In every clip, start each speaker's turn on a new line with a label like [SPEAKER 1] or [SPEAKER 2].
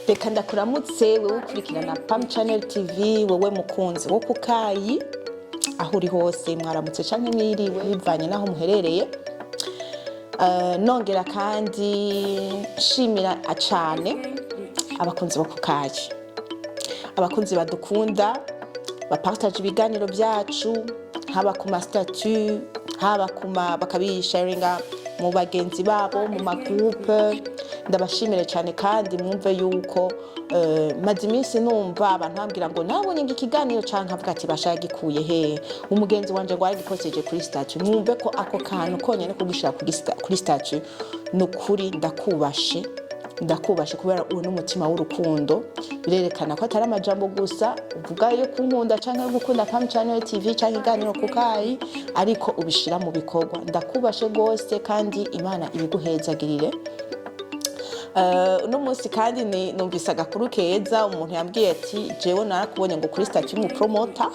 [SPEAKER 1] Reka ndakuramutse wewe ukurikirana Pam Channel TV, wowe mukunzi wo kukayi, aho uri hose mwaramutse canke mwiriwe bivanye n'aho muherereye. Nongera kandi nshimira cane abakunzi bo kukayi, abakunzi badukunda, bapartage ibiganiro byacu, haba ku ma statut, haba ku ma bakabisharinga mu bagenzi babo, mu ma groupe. Ndabashimire cyane kandi mwumve yuko maze iminsi numva abantu bambwira ngo nabonye ngo ikiganiro, canke nkavuga ati bashaka gikuye he, umugenzi wanje ngo yaragiposteje kuri statut. Mwumve ko ako kantu konyene kugishira kuri statut, ni ukuri ndakubashe, ndakubashe, kubera uwo n'umutima w'urukundo. Birerekana ko atari amajambo gusa uvuga yo kunkunda canke yo gukunda Pam Channel TV canke iganiro kukayi, ariko ubishira mu bikorwa. Ndakubashe rwose kandi Imana ibiguhezagirire. Uno munsi kandi numvise agakuru keza. Umuntu yambwiye ati jewe narakubonye ngo kuri statut y'umupromota.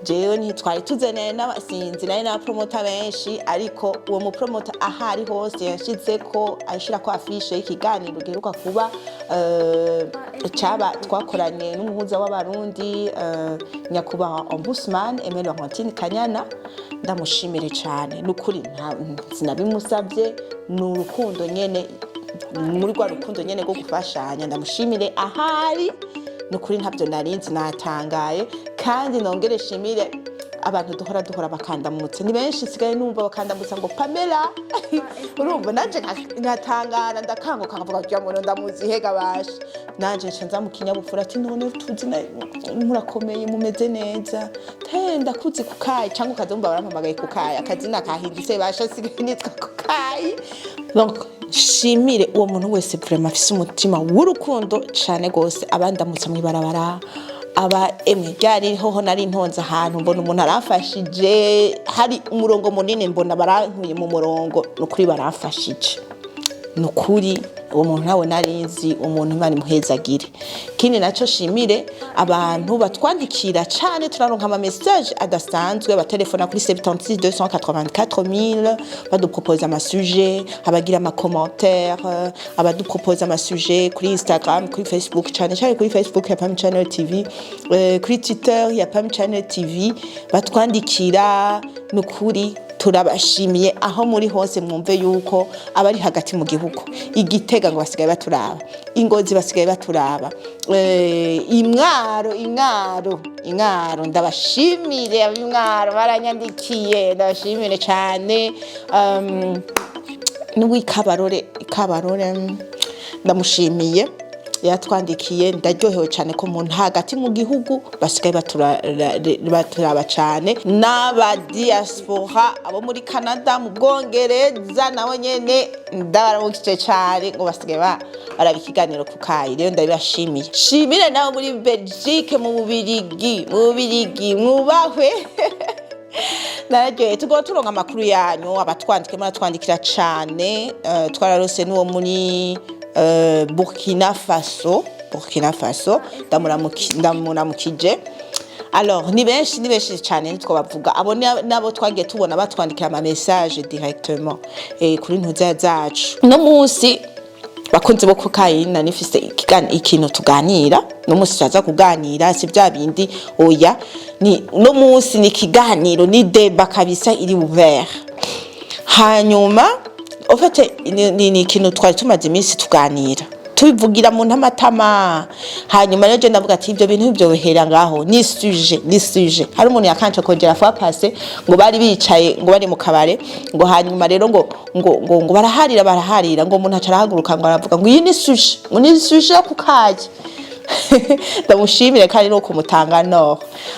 [SPEAKER 1] Jewe ntitwari tuzeneye n'abasinzi nari n'abapromota benshi, ariko uwo mupromota aho ari hose yashizeko, ashirako affiche y'ikiganiro giheruka kuba, caba twakoranye n'umuhuza w'Abarundi, nyakubahwa Ombudsman Aimée Laurentine Kanyana. Ndamushimire cane, nukuri sinabimusavye, ni urukundo nyene, muri rwa rukundo nyene rwo gufashanya. Ndamushimire ahari, nukuri ntabyo narinzi, natangaye. Kandi nongere shimire abantu duhora bakandamutse. Ni benshi nsigaye numva bakandamutsa ngo Pamela, urumva nanje nkatangara, ndakanguka nkavuga kugira ngo ndamuzi hega basha. Nanje nca nza mu kinyabupfura ati none tuzi murakomeye, mumeze neza te, ndakuzi kukayi, cyangwa ukazumva barampamagaye kukayi, akazina kahindutse basha, sigaye nitwa kukayi. Donc nshimire uwo muntu wese vraiment afise umutima w'urukundo cane gose, abandamutsa mw'ibarabara, aba emwe ryari hoho nari ntonze ahantu mbona umuntu aramfashije, hari umurongo munini, mbona barankuye mu murongo, nukuri baramfashije, nukuri uwo muntu ntawe narinzi, umuntu Imana imuhezagire. Ikindi naco, shimire abantu batwandikira cane, turaronka ama message adasanzwe, batelefona kuri 76 284 000, badupropose ama sujet, abagira ama commentaire, abadupropose ama sujet kuri Instagram, kuri Facebook, cane cane kuri Facebook ya Pam Channel TV, kuri Twitter ya Pam Channel TV, batwandikira. Nukuri turabashimiye aho muri hose. Mwumve yuko abari hagati mu gihugu, Igitega ngo basigaye baturaba, Ingozi basigaye baturaba, Imwaro, Imwaro, Imwaro, ndabashimire ab'Imwaro baranyandikiye, ndabashimire cyane. N'uw'Ikabarore, Ikabarore, ndamushimiye yatwandikiye. Ndaryohewe cyane ko mu hagati mu gihugu basigaye baturaba cyane, n'aba diaspora, abo muri Canada, mu Bwongereza, nabo nyene ndabaramukije cyane, ngo basigaye baraba ikiganiro ku kayi. Rero ndabibashimiye. Shimire nabo muri Belgique, mu Bubirigi, mwubahwe. Nararyoheye, tugora turonka amakuru yanyu, abatwandike muratwandikira cane. Twararose n'uwo muri Burkina Faso, Burkina Faso, ndamuramukije. Alors ni benshi, ni benshi cyane, nitwo bavuga abo nabo twagiye tubona batwandikira ama message directement kuri ntuza zacu. No munsi, bakunzi bo kukayina, nifise ikintu tuganira no munsi. Turaza kuganira, si bya bindi, oya, ni no munsi ni ikiganiro, ni débat kabisa iri ouvert. Hanyuma en fait ni ikintu twari tumaze iminsi tuganira, tubivugira mu ntamatama. Hanyuma rero je ndavuga ati ibyo bintu byohera ngaho, ni sujet, ni sujet. Hari umuntu yakanje kongera fois passée ngo bari bicaye, ngo bari mu kabare, ngo hanyuma rero ngo baraharira, baraharira, ngo umuntu aca arahaguruka ngo aravuga ngo iyi ni sujet, ngo ni sujet yo kukaye. Ndamushimire kandi no kumutanga no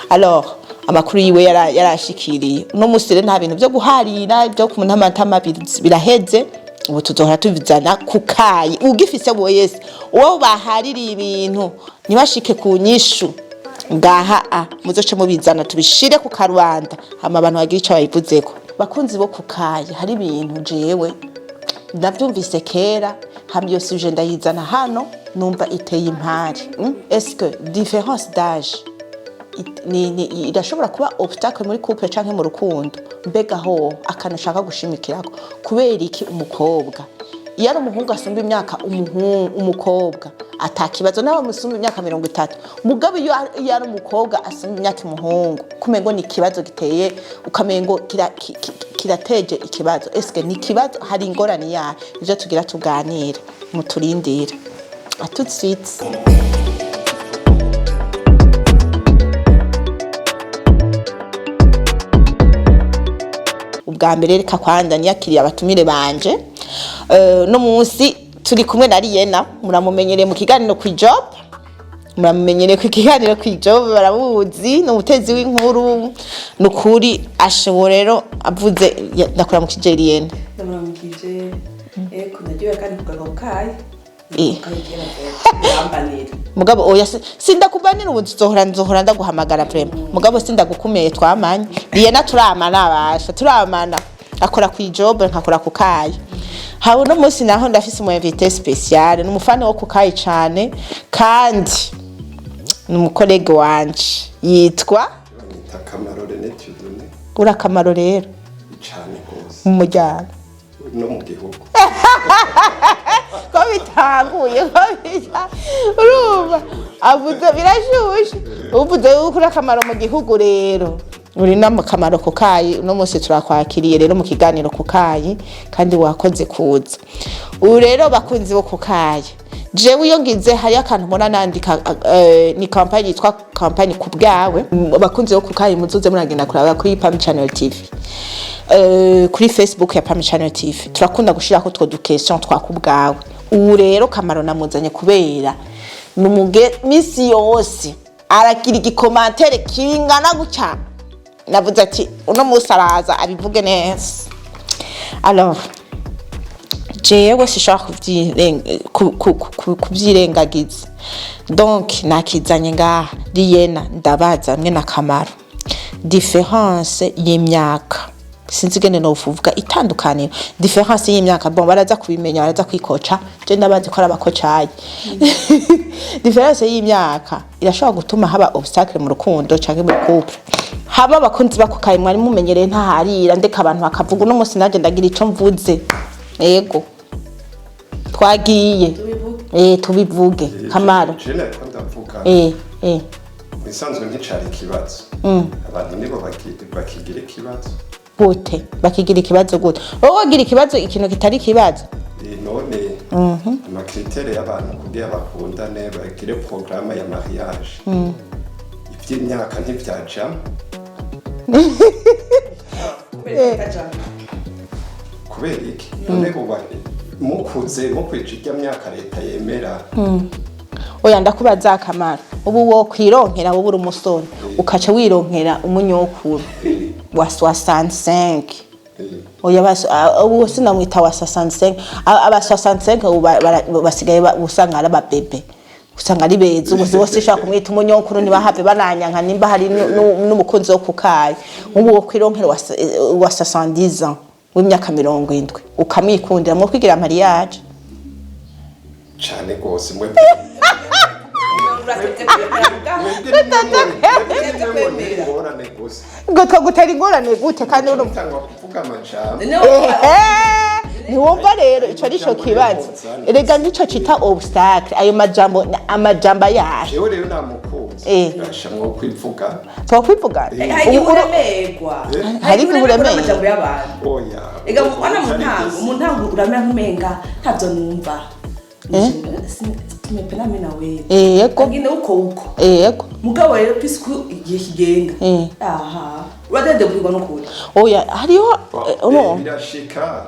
[SPEAKER 1] alors amakuru yiwe yarashikiriye. Uno musi rero nta bintu byo guharira byo ku ntamatama, biraheze. Ubu tuzohora tubizana ku kayi. Ugifise wese uwo bahaririye ibintu ntibashike ku nyishu, ngaha a muzoce mubizana tubishire ku karubanda, hama abantu bagira ico babivuzeko. Bakunzi bo ku kayi, hari ibintu jewe ndavyumvise kera, hama iyo sujet ndayizana hano, numva iteye impari. Est-ce que différence d'âge irashobora kuba obstacle muri couple canke mu rukundo? Mbega ho akantu ushaka gushimikirako, kubera iki umukobwa Iyo ari umuhungu asumba imyaka umukobwa, atakibazo nawe musumba imyaka 30. Mugabo iyo ari umukobwa asumba imyaka umuhungu, kumengo ni ikibazo giteye, ukamengo kirateje ikibazo. Eske ni ikibazo? Hari ingorane yayo? Ivyo tugira tuganire, muturindire. À tout de suite. Ubwa mbere reka kwanza niyakiriye abatumire banje. No munsi turi kumwe na Riena, muramumenyereye mu kiganiro ku job, muramumenyereye ku kiganiro ku job, baramuzi, ni umutezi w'inkuru, ni ukuri ashobo. Rero avuze ndakuramukije Riena.
[SPEAKER 2] Ndamuramukije, eko naryohe kandi kugaruka kayi. Kayigera
[SPEAKER 1] Mugabo oya, sindakubanira ubu, nzohora ndaguhamagara vraiment. Mugabo sindagukumeye, twamanye Riena, turamana, abasha turamana, akora ku job nkakora ku kayi. Haba uno munsi naho ndafise umu invité spécial, ni umufana wo ku kayi cane kandi ni umu collègue wanje, yitwa
[SPEAKER 3] Bamwita Kamaro René Dieudonné.
[SPEAKER 1] Uri akamaro rero.
[SPEAKER 3] Cane gose.
[SPEAKER 1] Mu muryango.
[SPEAKER 3] No mu gihugu.
[SPEAKER 1] Ko bitanguye, ko bita urumva avuze birashushe, uvuze yuko uri akamaro mu gihugu, rero uri no mu kamaro ku kayi. Uno munsi turakwakiriye rero mu kiganiro ku kayi kandi wakoze kuza. Ubu rero bakunzi bo ku kayi, jewe iyo ngize hariyo akantu mbona nandika, ni campagne yitwa campagne ku bwawe. Abakunzi bo ku kayi, muzoze muragenda kuraba kuri Pam Channel TV, kuri Facebook ya Pam Channel TV, turakunda gushirako utwo du question twa ku bwawe. Ubu rero Kamaro namuzanye kubera ni umuge misi yose aragira igi commentaire kingana gutya. Navuze ati uno munsi araza abivuge neza. Alors jewe sishobora kubyirengagiza, donc nakizanye ngaha. Riyena, ndabaza hamwe na Kamaro, différence y'imyaka, sinzi ingene novuga itandukaniro, différence y'imyaka, bon, baraza kubimenya, baraza kwikoca, je ndabazi ko ari abakocayi. Différence y'imyaka irashobora gutuma haba obstacle mu rukundo canke muri couple? Haba abakunzi bakukaye, mwari mumenyereye ntaharira, ndeka abantu bakavuga. Uno munsi nanjye ndagira ico mvuze. Yego, twagiye. Tubivuge Kamaro.
[SPEAKER 3] Je nariko ndavuga, mu bisanzwe nticari ikibazo, abantu nibo bakigira ikibazo.
[SPEAKER 1] Gute bakigira ikibazo? Gute wowe wagira ikibazo ikintu kitari ikibazo?
[SPEAKER 3] None ama critères y'abantu kugira bakundane, bagire programme ya mariage, ivy'imyaka ntivyajamwo.
[SPEAKER 2] Kubera itajambo.
[SPEAKER 3] Kubera iki none? Uba mukuze mukwije irya myaka leta yemera.
[SPEAKER 1] Oya, ndakubaza Akamaro, ubu wo kwironkera, wowe uri umusore ukaca wironkera umunyokuru wa 65? Oya, ubu sinamwita wa 65. Aba 65 ubu basigaye usanga ari ababebe, usanga ari beza. Ubu bose ushobora kumwita umunyokuru, ntibahave bananyanka nimba hari n'umukunzi wo kukayi. Nk'ubu wo kwironkera wa 70 ans, w'imyaka 70, ukamwikundira, mwo kwigira mariage?
[SPEAKER 3] Cane gose mwe.
[SPEAKER 2] Uratevye kwemera mugabo.
[SPEAKER 3] Mwebwe nimwe ingorane gusa.
[SPEAKER 1] Ngo twagutera ingorane gute kandi urumva?
[SPEAKER 3] Mutangwa kuvuga amajambo.
[SPEAKER 1] Ehe, ntiwumva rero, ico nico kibazo erega, nico cita obstacle, ayo majambo, amajambo ayahe?
[SPEAKER 3] Jewe rero namukunze. Asha mwo kwivuga.
[SPEAKER 1] Twokwivugana.
[SPEAKER 2] Hari igihe uremerwa.
[SPEAKER 1] Hari igihe uremerwa.
[SPEAKER 2] Amajambo y'abantu.
[SPEAKER 3] Oya.
[SPEAKER 2] Ega wana mu ntango uramera nk'umenga ntabyo numva. Tumependa mimi na wewe. Ngine uko uko. Mugabo rero puisque igihe kigenda. Aha. Uradede kuhigwa n'ukuri.
[SPEAKER 1] Oya, hariho urumva.
[SPEAKER 3] Birashika.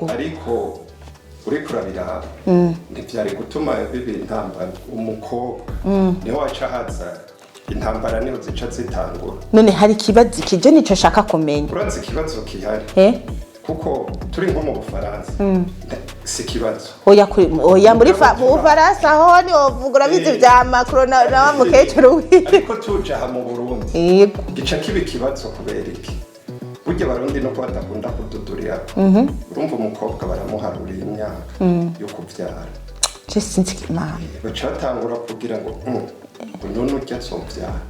[SPEAKER 3] Ariko uriko urabiraba, ntivyari gutuma biba intambara. Umukobwa niho waca haza intambara, niho zica zitangura.
[SPEAKER 1] None hari ikibazo kije, nico shaka kumenya.
[SPEAKER 3] Urazi ikibazo gihari? Kuko turi nko mu Bufaransa, si ikibazo.
[SPEAKER 1] Oya, kuri oya, muri mu Bufaransa ho ni wovuga, urabizi, vya Macron na wa mukecuru wiwe.
[SPEAKER 3] Ariko tuje aha mu Burundi, gica kiba ikibazo. Kubera iki? Burya Abarundi no kuba badakunda kududurira. Urumva, umukobwa baramuharurira imyaka yo kuvyara.
[SPEAKER 1] Je sinzi Imana.
[SPEAKER 3] Baca batangura kugira ngo ngo none urya azovyara?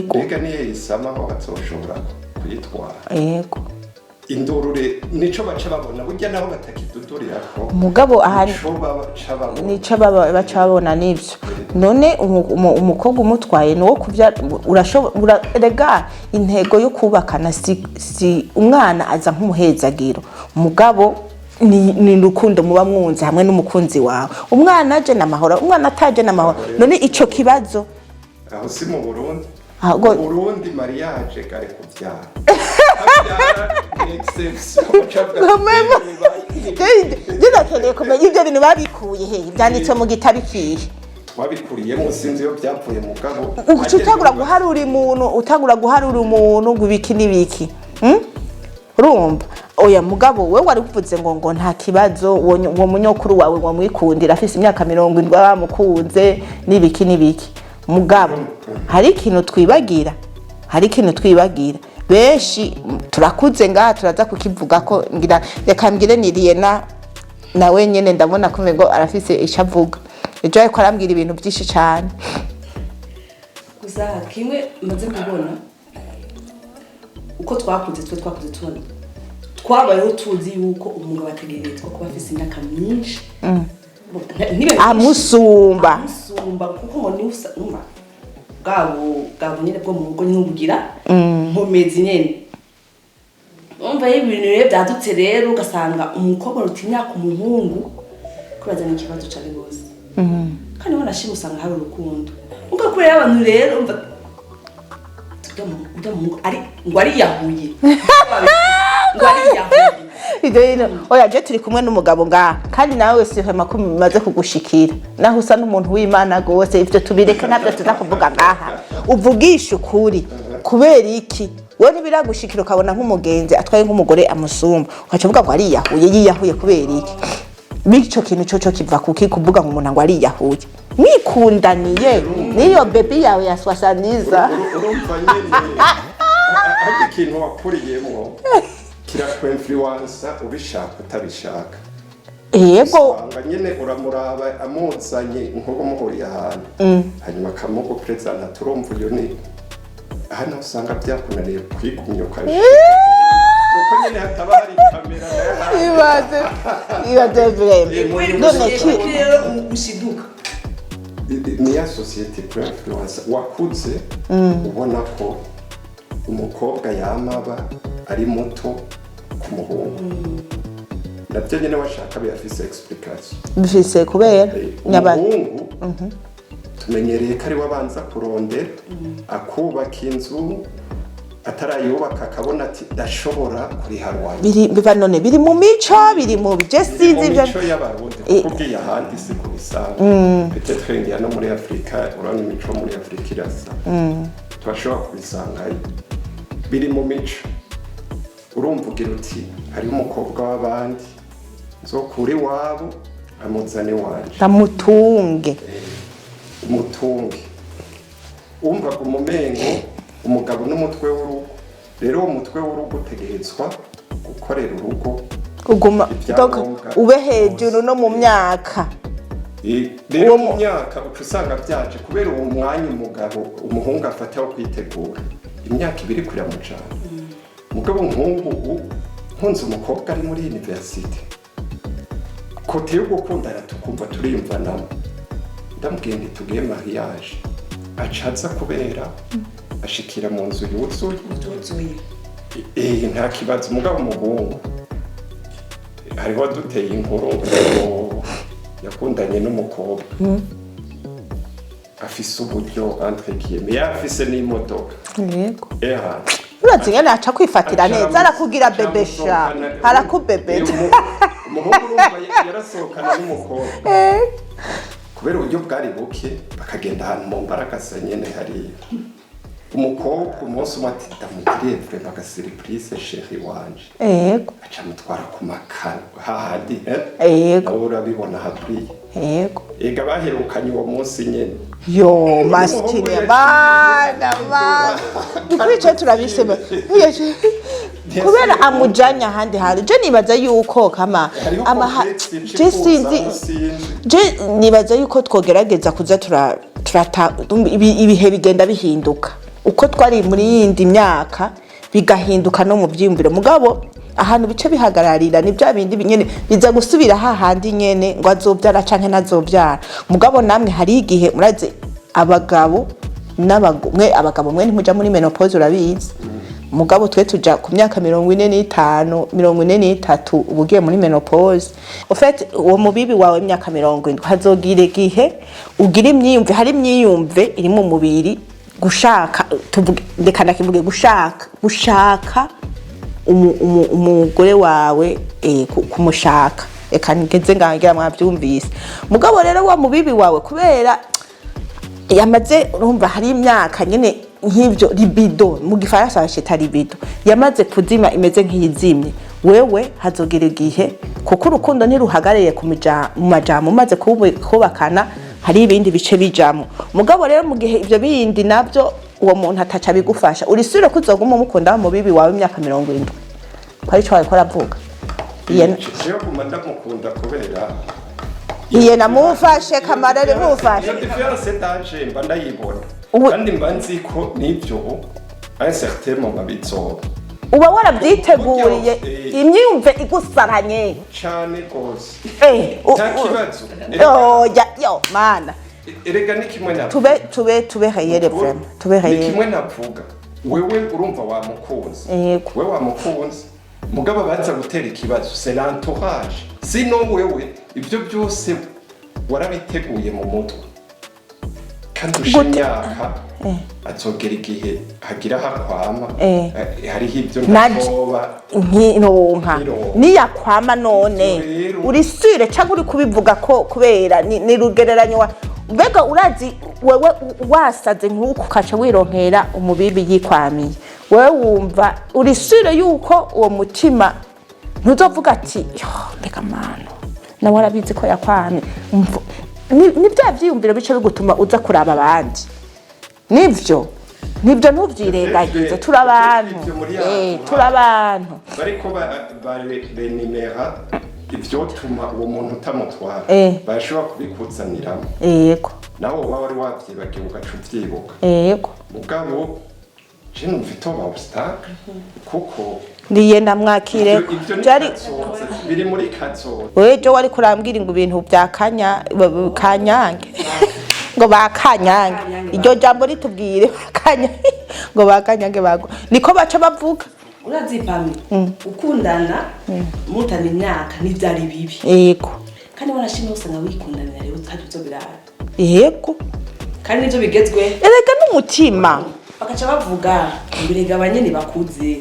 [SPEAKER 3] Mbega niyo yisama aho azoshobora kuyitwara? Indurure nico baca babona burya, naho batakidudurirako.
[SPEAKER 1] Mugabo aha
[SPEAKER 3] nico baca babona.
[SPEAKER 1] Nico baba baca babona nivyo. None umukobwa umutwaye ni uwo kuvyara, urashobora rega intego yo kubakana si umwana aza nk'umuhezagiro, mugabo ni urukundo muba mwunze hamwe n'umukunzi wawe. Umwana aje n'amahoro, umwana ataje n'amahoro. None ico kibazo
[SPEAKER 3] Aho si mu Burundi.
[SPEAKER 1] Ahubwo-
[SPEAKER 3] Mu Burundi mariage égale kuvyara. Kavyara ni exception. Ucavuga ati,
[SPEAKER 1] Ndakeneye kumenya ibyo bintu babikuye hehe, byanditse mu gitabo ikihe?
[SPEAKER 3] Twabikuriyemo, sinzi iyo byapfuye, mugabo
[SPEAKER 1] Uca utangura guharura umuntu, utangura guharura umuntu ngo ibiki n'ibiki. Urumva, oya, mugabo we wari uvuze ngo nta kibazo, uwo munyokuru wawe wamwikundira afise imyaka 70 bamukunze n'ibiki n'ibiki. Mugabo hari ikintu twibagira, hari ikintu twibagira benshi. Turakuze ngaha, turaza kukivuga ko ngira reka mbwire niriye na nawe nyene, ndabona ko ngo arafise ico avuga. Ejo ariko arambwira ibintu byinshi cane.
[SPEAKER 2] Gusa kimwe maze kubona, uko twakuze, twe twakuze tubona, twabayeho tuzi yuko umugabo ategerezwa kuba afise imyaka myinshi. Ntibe myinshi.
[SPEAKER 1] Amusumba.
[SPEAKER 2] Amusumba, kuko ngo niwe umva bwabo nyene bwo mu rugo ntubugira nkomezi nyene. Umva, iyo ibintu rero byadutse rero, ugasanga umukobwa aruta imyaka umuhungu, kubazana ikibazo cane gose. Kandi wanashima usanga hari urukundo, umva, kubera abantu rero, umva, urya muhungu ari ngo ariyahuye, ngo ariyahuye.
[SPEAKER 1] Ibyo bintu oya, je turi kumwe n'umugabo ngaha, kandi nawe sihema ko bimaze kugushikira, naho usa n'umuntu w'Imana gose. Ivyo tubireke, ntabyo tuza kuvuga ngaha. Uvugisha ukuri, kubera iki wowe ntibiragushikira ukabona nk'umugenzi atwaye nk'umugore amusumba, ukaca uvuga ngo ariyahuye? Yiyahuye kubera iki? Bityo kintu coco kiva kuki, kuvuga ngo umuntu ngo ariyahuye mwikundaniye niyo bébé yawe ya soixante-dix?
[SPEAKER 3] Urumva nyene, harya ikintu wakuriyemwo kirakwinfluensa, ubishaka utabishaka. Usanga nyene uramuraba amuzanye, nk'uko muhuriye ahantu, hanyuma akamuguperezanta, turumva uyu ni hano, usanga byakunaniye kwigumya ukabishaka, kuko nyene hataba hari kamera nayo.
[SPEAKER 1] Ibaze, ibaze vraiment. None ki
[SPEAKER 2] Rero ushiduka
[SPEAKER 3] Ni ya société kuri influence wakuze ubona ko umukobwa yamaba ari muto ku muhungu, nabyo nyine washaka biyafise explication.
[SPEAKER 1] Bifise kubera nyabana.
[SPEAKER 3] Umuhungu tumenyereye ko ari we abanza kurondera, akubaka inzu, atarayubaka akabona ati ndashobora kuriha rwanjye.
[SPEAKER 1] Biri biva none biri mu mico, biri mu je
[SPEAKER 3] mu
[SPEAKER 1] sinzi ibyo.
[SPEAKER 3] Mico y'Abarundi, kuko ugiye ahandi si kubisanga. Peut-être ngira no muri Afurika, urabona imico muri Afurika irasa, turashobora kubisangayo, biri mu mico. Urumva ugira uti hariho umukobwa w'abandi nzokura iwabo amuzane iwanje.
[SPEAKER 1] Ndamutunge.
[SPEAKER 3] Umutunge. Wumvaga umumengo umugabo n'umutwe w'urugo, rero uwo mutwe w'urugo utegerezwa gukorera urugo
[SPEAKER 1] Uguma
[SPEAKER 3] ibyangombwa
[SPEAKER 1] donc ube hejuru no mu myaka.
[SPEAKER 3] Rero
[SPEAKER 1] Uwo
[SPEAKER 3] mu myaka uca usanga byaje kubera uwo mwanya umugabo, umuhungu afata wo kwitegura, imyaka 2 kuramucana. Mugabo nk'ubu nkunze umukobwa ari muri université, côté yo gukundana tukumva turiyumvanamo, ndamubwiye nti tugiye mariage, aca aza kubera ashikira mu nzu yuzuye.
[SPEAKER 2] Yuzuye.
[SPEAKER 3] Nta kibazo. Mugabo umuhungu, hariho duteye inkuru ngo yakundanye n'umukobwa afise uburyo, entre guillemets, yafise n'imodoka. Eha.
[SPEAKER 1] Urazi ngene aca kwifatira neza, arakugira bébé sha, arakubebeta.
[SPEAKER 3] Umuhungu urumva yarasohokana n'umukobwa, kubera uburyo bwari buke, bakagenda ahantu mu mbaragasa nyene hariya. Umukobwa umunsi umwe ati ndamugiriye vraiment aga surprise chéri wanje. Aca amutwara ku makaro hahandi, eh? Nawe urabibona hakwiye. Ega baherukanye uwo munsi nyene.
[SPEAKER 1] Yo masikini, bana bana, dukwiye turabisema kubera amujanye ahandi hantu. Je nibaza yuko kama
[SPEAKER 3] Hariho
[SPEAKER 1] amaha
[SPEAKER 3] complexe.
[SPEAKER 1] Je sinzi.
[SPEAKER 3] Sinzi.
[SPEAKER 1] Je nibaza yuko twogerageza kuza turata ibihe bigenda bihinduka, uko twari muri yindi myaka bigahinduka no mu byiyumviro. Mugabo Ahantu bice bihagararira ni bya bindi nyene biza gusubira hahandi nyene, ngo azobyara canke ntazobyara. Mugabo namwe hari igihe murazi abagabo mwe abagabo mwe ntimuja muri ménopause, urabizi. Mugabo twe tuja ku myaka 45, 43, uba ugiye muri ménopause. En fait, uwo mubibi wawe imyaka 70, hazogira igihe ugira imyiyumve, hari imyiyumve iri mu mubiri gushaka, tuvuge, reka ndakivuge, gushaka umugore wawe, kumushaka. Reka ngeze ngangira mwabyumvise. Mugabo rero wa mubibi wawe, kubera yamaze, urumva hari imyaka nyene nk'ivyo libido, mu gifaransa bashita libido, yamaze kuzima, imeze nk'iyizimye. Wewe hazogera igihe, kuko urukundo ntiruhagarariye mu majambo, umaze kubakana hari ibindi bice bijamo. Mugabo rero mu gihe ivyo bindi navyo uwo muntu ataca bigufasha, urisubire ko uzoguma umukunda wa mubibi wawe imyaka 70, ko arico wariko aravuga.
[SPEAKER 3] Jewe guma ndamukunda kubera
[SPEAKER 1] Iye namufashe kamarere, mufashe.
[SPEAKER 3] Iyo différence d'âge mba ndayibona, kandi mba nzi ko n'ivyo à un certain moment bizoba.
[SPEAKER 1] Uba warabyiteguriye, imyumve igusaranye.
[SPEAKER 3] Cane gose. Nta kibazo.
[SPEAKER 1] Oya, yo mana.
[SPEAKER 3] Erega ni kimwe na
[SPEAKER 1] Tube réel, vraiment tube
[SPEAKER 3] ni
[SPEAKER 1] réel.
[SPEAKER 3] Kimwe navuga, wewe urumva wamukunze.
[SPEAKER 1] Yego.
[SPEAKER 3] Wewe wamukunze, mugabo baza gutera ikibazo, c'est l'entourage. Sinon wewe ibyo byose warabiteguye mu mutwe, kandi usha
[SPEAKER 1] Gute?
[SPEAKER 3] imyaka azogera igihe hagira hakwama. Hariho ibyo ntatoba.
[SPEAKER 1] Nkironka.
[SPEAKER 3] Nkironka.
[SPEAKER 1] Niyakwama none?
[SPEAKER 3] Ivyo rero.
[SPEAKER 1] Uri sûre cyangwa uri kubivuga ko kubera ni rugereranyo mbega urazi wewe wasaze nk'uku ukaca wironkera umubibi yikwamiye, wewe wumva uri sûre yuko uwo mutima ntuzovuga ati: "Yo, mbega mano, nawe arabizi ko yakwamye"? Ni bya vyiyumviro bice bigutuma uza kuraba abandi. Nivyo ntuvyirengagize, turi abantu.
[SPEAKER 3] Ivyo muri
[SPEAKER 1] Turi abantu.
[SPEAKER 3] Bariko barenimera ivyotuma uwo muntu utamutwara, barashobora kubikuzaniramo. Nawe woba wari wavyibagiwe, ugaca uvyibuka. Mugabo je numva itoba obstacle, kuko
[SPEAKER 1] Ndiye ndamwakire.
[SPEAKER 3] ivyo ni
[SPEAKER 1] Byari
[SPEAKER 3] kazoza, biri muri kazoza.
[SPEAKER 1] Wejo wari kurambwira ngo ibintu bya kanya kanyange, ngo ba kanyange, iryo jambo ritubwire kanya, ngo ba kanyange bago niko baca bavuga.
[SPEAKER 2] Urazi pami, ukundana mutana imyaka ntibyari bibi. Kandi warashimye, usanga wikundanira rero utari byo birara. Kandi nibyo bigezwe.
[SPEAKER 1] Erega n'umutima.
[SPEAKER 2] Bakaca bavuga ngo erega abanyene bakuze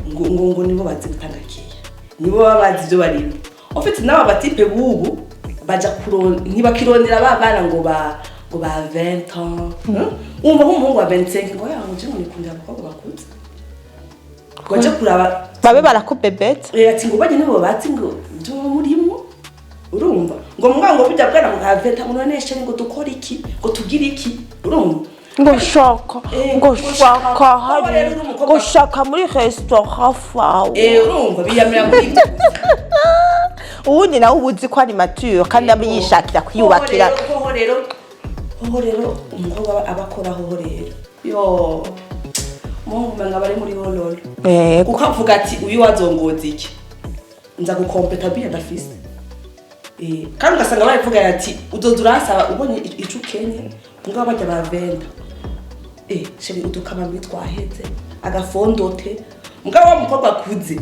[SPEAKER 2] ngo nibo bazi gutanga keya, nibo baba bazi ibyo barimo. Ufite n'aba ba types bubu baja ntibakirondera ba bana ngo ba 20 ans. Wumva nk'umuhungu wa 25 ngo ya ngo je ngo nikundira abakobwa bakuze, ngo aje kuraba.
[SPEAKER 1] Babe barakubebetse.
[SPEAKER 2] Ati ngo bajye nibo bazi ngo ibyo murimo, urumva ngo mbwa ngo burya bwana ngo ka 20 ngo none chéri, ngo dukore iki, ngo tugire iki, urumva?
[SPEAKER 1] Ngo shaka ngo
[SPEAKER 2] ngo
[SPEAKER 1] shaka
[SPEAKER 2] shaka.
[SPEAKER 1] Hari
[SPEAKER 2] Rero uri umukobwa.
[SPEAKER 1] Ngo shaka muri restaurant fawe.
[SPEAKER 2] Urumva biyamira muri ibyo.
[SPEAKER 1] Ubundi nawe uba uzi ko ari mature kandi aba yishakira kwiyubakira.
[SPEAKER 2] Hoho rero umukobwa aba akora, hoho rero yo umuhungu umenga bari muri hololo. Kuko avuga ati: "Uyu wazongoza iki, nza gukompeta biya ndafise." Kandi ugasanga baravuga ati: "Uzoza urasaba ubonye ico ukenye." Mugabo bajya bavenda: "Chéri, udukamambiri twaheze, agafondote." Mugabo wa mukobwa akuze.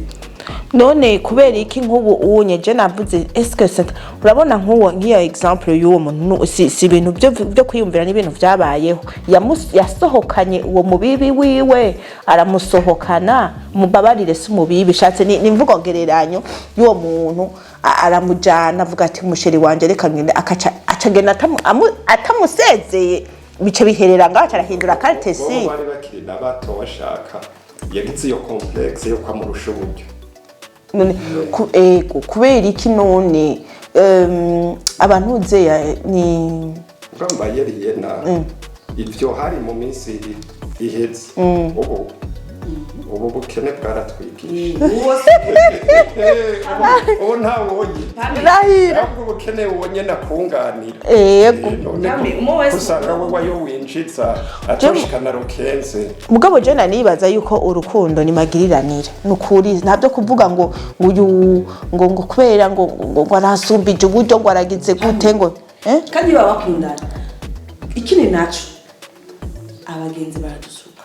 [SPEAKER 1] None kubera iki nk'ubu unye je navuze, est-ce que c'est, urabona nk'uwo, nk'iyo exemple y'uwo muntu, si ibintu byo kwiyumvira, n'ibintu byabayeho. Yasohokanye uwo mubibi wiwe, aramusohokana, mubabarire si umubibi shatse, ni imvugo ngereranyo y'uwo muntu, aramujana, avuga ati: "Umu chéri wanje, reka ngende." Akaca acagenda atamusezeye, bice biherera ngaho, aca arahindura carte.
[SPEAKER 3] Bo
[SPEAKER 1] Si
[SPEAKER 3] bari bakiri na bato, bashaka yagize iyo complexe yo kwamurusha uburyo.
[SPEAKER 1] None ego, kubera iki none abantu uzeya ni
[SPEAKER 3] Urumva yariye na ivyo hari mu minsi iheze, ubu Ubu bukene bwaratwigisha.
[SPEAKER 2] Uwo se
[SPEAKER 3] Ubu ntawonye.
[SPEAKER 1] Rahira.
[SPEAKER 3] Ahubwo ubukene wonye nakunganira.
[SPEAKER 1] Yego.
[SPEAKER 3] None
[SPEAKER 2] Yami, umwe wese-
[SPEAKER 3] usanga we wayo winjiza atoshikana rukenze.
[SPEAKER 1] Mugabo je nanibaza yuko urukundo ni magiriranire, nukuri ntabyo kuvuga ngo uyu ngo kubera ngo arasumbije uburyo, ngo aragize gute, ngo eh?
[SPEAKER 2] Kandi baba bakundana. Ikindi naco, abagenzi baradusuka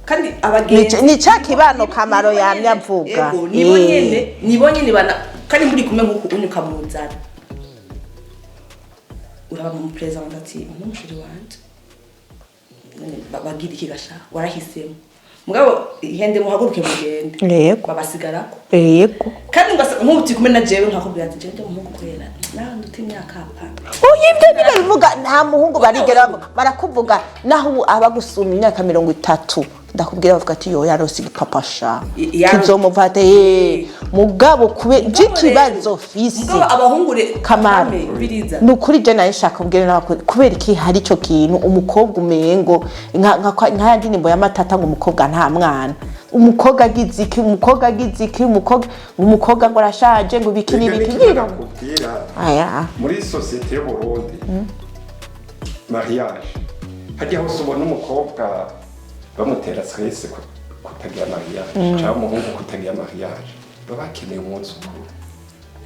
[SPEAKER 2] kandi abagenzi
[SPEAKER 1] Ni ca kibano Kamaro yamye avuga.
[SPEAKER 2] Yego, nibo nyene, nibo nyene bana. Kandi muri kumwe nk'uku unyu ukamuzana, uraba mu president ati: "Uno mushiri wanje none bagira iki gasha warahisemo?" Mugabo ihende muhaguruke mugende, babasigarako. Kandi nk'ubu turi kumwe na jewe, nkakubwira ati: "Jewe ndi umuhungu kwera nawe nduta imyaka apa."
[SPEAKER 1] Oya, ibyo ntibabivuga, nta muhungu barigera bavuga. Barakuvuga naho ubu aba gusumba imyaka 30, ndakubwira bavuga ati: "Yo yarose igipapasha kizomuvate." Mugabo kube je ikibazo fise
[SPEAKER 2] Mugabo abahungu
[SPEAKER 1] Kamaro.
[SPEAKER 2] Kame, biriza.
[SPEAKER 1] Ni ukuri je nayo nshaka kubwira n'abakuru, kubera iki hari ico kintu umukobwa umengo nka ya ndirimbo y'amatata ngo umukobwa nta mwana, umukobwa agize iki, umukobwa agize iki, umukobwa ngo arashaje, ngo ibiki
[SPEAKER 3] Ega
[SPEAKER 1] n'ibiki.
[SPEAKER 3] n'ikindi nakubwira,
[SPEAKER 1] Aya.
[SPEAKER 3] muri société y'Uburundi mariage hajya hose ubona umukobwa bamutera stress kutagira mariage cyangwa umuhungu kutagira mariage, baba bakeneye umwuzukuru.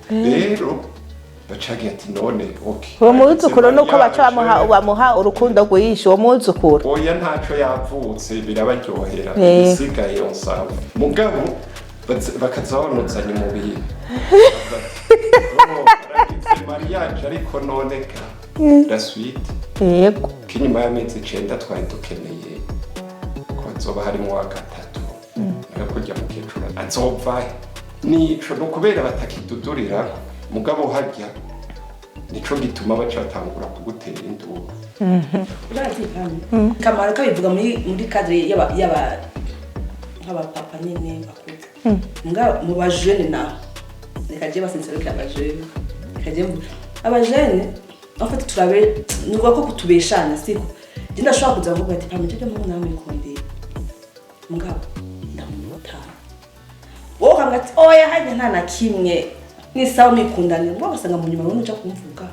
[SPEAKER 3] Rero bacagiye ati: "None okay."
[SPEAKER 1] Uwo mwuzukuru nuko baca bamuha urukundo rwinshi uwo mwuzukuru.
[SPEAKER 3] Oya, ntaco, yavutse birabaryohera. Ibisigaye ensemble, mugabo bakaza banuzanye mu bintu. Oh, baragize mariage, ariko none ka la suite ko inyuma y'amezi 9 twari dukeneye ko hazoba harimo wa gatatu, nawe kurya mukecuru azovahe? Nico, ni ukubera batakidudurira. Mugabo harya nico gituma baca batangura kugutera induru.
[SPEAKER 2] Urazi kandi Kamaro kabivuga muri cadre y'aba nk'abapapa nyene bakuze. Mbwa mu bajene naho reka je basinserukira abajene, reka je abajene en fait turabe nuvuga ko kutubeshana siko. Je ndashobora kuza kuvuga ati: "Pamwe je mu namwe kondeye, mugabo ndamuta." Wowe ukambwira ati: "Oya, hajya nta na kimwe, ni sawa mikundanira." Ngo ugasanga mu nyuma uja kumvuga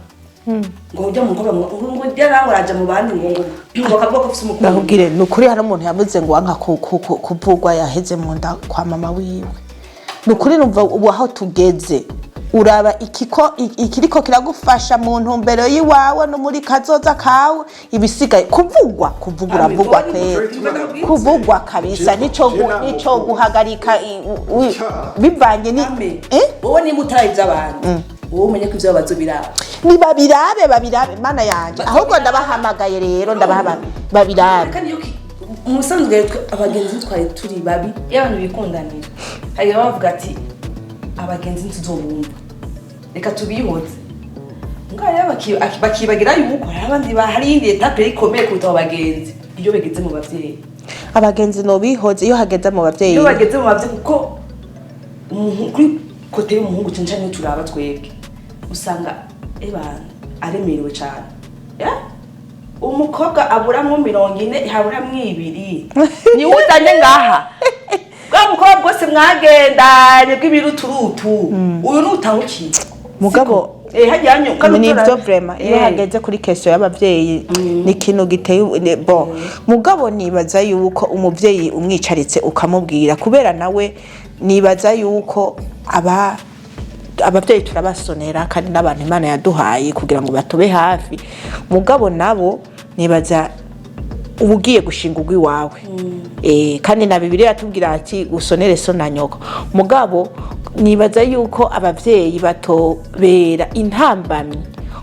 [SPEAKER 2] ngo ujya mu mukobwa ngo ngo araja mu bandi, ngo akavuga ko afise umukunzi.
[SPEAKER 1] Ndakubwire, ni ukuri hari umuntu yavuze ngo wanka kuvugwa yaheze mu nda kwa mama wiwe. Ni ukuri numva ubu aho tugeze uraba ikiko ikiriko kiragufasha mu ntumbero y'iwawe no muri kazoza kawe, ibisigaye kuvugwa, kuvugwa uravugwa kwera, kuvugwa kabisa nico guhagarika bivanye ni
[SPEAKER 2] Ame,
[SPEAKER 1] eh?
[SPEAKER 2] Wowe niba utaraye iby'abandi, wowe umenye ko ibyo bazo biraba.
[SPEAKER 1] Ni babirabe, babirabe, mana yanje. Ahubwo ndabahamagaye rero, ndabahamagaye babirabe.
[SPEAKER 2] Kandi iyo mu busanzwe abagenzi twari turi babi. Iyo abantu bikundanira, hari bavuga ati: "Abagenzi ntituzobumva, reka tubihoze." Ngaho rero bakibagira yuko hari abandi hari iyindi étape ikomeye kuruta abo bagenzi, iyo bageze mu bavyeyi.
[SPEAKER 1] Abagenzi nobihoze iyo hageze mu bavyeyi.
[SPEAKER 2] Iyo bageze mu bavyeyi, kuko kuri côté y'umuhungu cyane cyane iyo turaba twebwe, usanga ebana aremerewe cyane. Ya? Umukobwa aburamwo 40, haburamwo 2, niwe uzanye ngaha bwa mukobwa bwose mwagendanye bw'ibiruturutu, uyu nutahukiye.
[SPEAKER 1] Mugabo
[SPEAKER 2] eh hajya hanyu kandi
[SPEAKER 1] ni ibyo vraiment, iyo hageze kuri question y'abavyeyi ni ikintu giteye bon. Mugabo nibaza yuko umuvyeyi umwicaritse ukamubwira, kubera nawe nibaza yuko aba abavyeyi turabasonera kandi n'abantu Imana yaduhaye kugira ngo batube hafi. Mugabo nabo nibaza uba ugiye gushinga urw'iwawe, kandi na Bibiliya yatubwira ati: "Usonere so na nyoko." Mugabo nibaza yuko abavyeyi batobera intambamyi